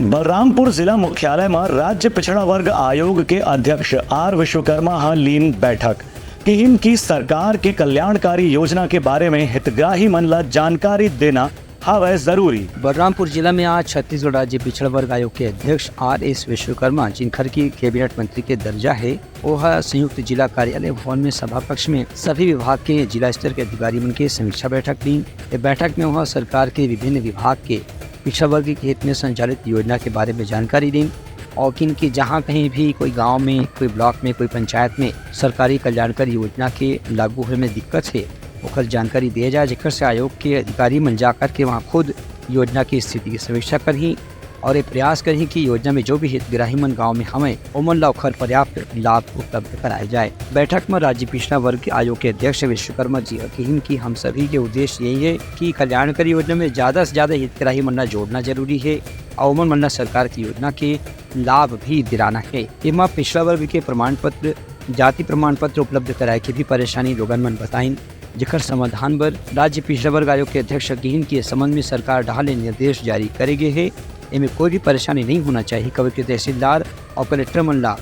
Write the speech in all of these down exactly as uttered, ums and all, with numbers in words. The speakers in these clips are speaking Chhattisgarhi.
बलरामपुर जिला मुख्यालय म राज्य पिछड़ा वर्ग आयोग के अध्यक्ष आर विश्वकर्मा ह लीन बैठक। किहिन कि सरकार के कल्याणकारी योजना के बारे में हितग्राही मन ला जानकारी देना हवय जरूरी। बलरामपुर जिला में आज छत्तीसगढ़ राज्य पिछड़ा वर्ग आयोग के अध्यक्ष आर एस विश्वकर्मा, जिनखर की कैबिनेट मंत्री के दर्जा हे, ओह संयुक्त जिला कार्यालय भवन में सभा कक्ष में सभी विभाग के जिला स्तर के अधिकारी मन के समीक्षा बैठक लीन। ए बैठक में ओह सरकार के विभिन्न विभाग के पिछड़ा वर्ग के हित में संचालित योजना के बारे में जानकारी लीन और किहिन कि जहां कहीं भी कोई गांव में, कोई ब्लॉक में, कोई पंचायत में सरकारी कल्याणकारी योजना के लागू होए में दिक्कत हे, ओकर जानकारी दिए जाए, जेकर से आयोग के अधिकारी मन जाकर के वहां खुद योजना की स्थिति की समीक्षा करही और ये प्रयास करही कि योजना में जो भी हितग्राही मन गांव में हवंय, ओमन ला ओकर पर्याप्त लाभ उपलब्ध कराए जाए। बैठक में राज्य पिछड़ा वर्ग आयोग के अध्यक्ष विश्वकर्मा जी ह किहिन कि हम सभी के उद्देश्य यही हे कि कल्याणकारी योजना में ज्यादा से ज्यादा हितग्राही मन ला जोड़ना जरूरी हे और ओमन मन ला सरकार की योजना के लाभ भी दिलाना हे। एमा पिछड़ा वर्ग के प्रमाण पत्र, जाति प्रमाण पत्र उपलब्ध कराए के भी परेशानी लोगन मन बताइन, जेकर समाधान बर राज्य पिछड़ा वर्ग आयोग के अध्यक्ष ह किहिन कि ए संबंध में सरकार डहार ले निर्देश जारी करे गे हे। एमे कोई भी परेशानी नहीं होना चाहिए, कवे के तहसीलदार और कलेक्टर मन ला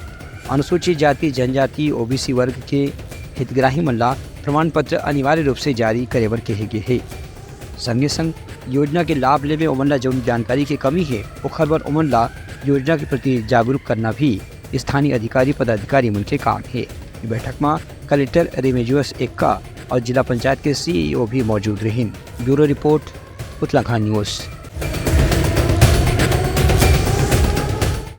अनुसूचित जाति, जनजाति, ओबीसी वर्ग के हितग्राही मन ला प्रमाण पत्र अनिवार्य रूप से जारी करे बर कहे गे हे। संगे संग योजना के लाभ लेवे ओमन ला जौन जानकारी के कमी हे, ओखर बर ओमन ला योजना के प्रति जागरूक करना भी स्थानीय अधिकारी पदाधिकारी मन के काम हे। ए बैठक म कलेक्टर रेमेजुअस एक्का और जिला पंचायत के सीईओ भी मौजूद रहिन। Bureau report, Uttarakhand news.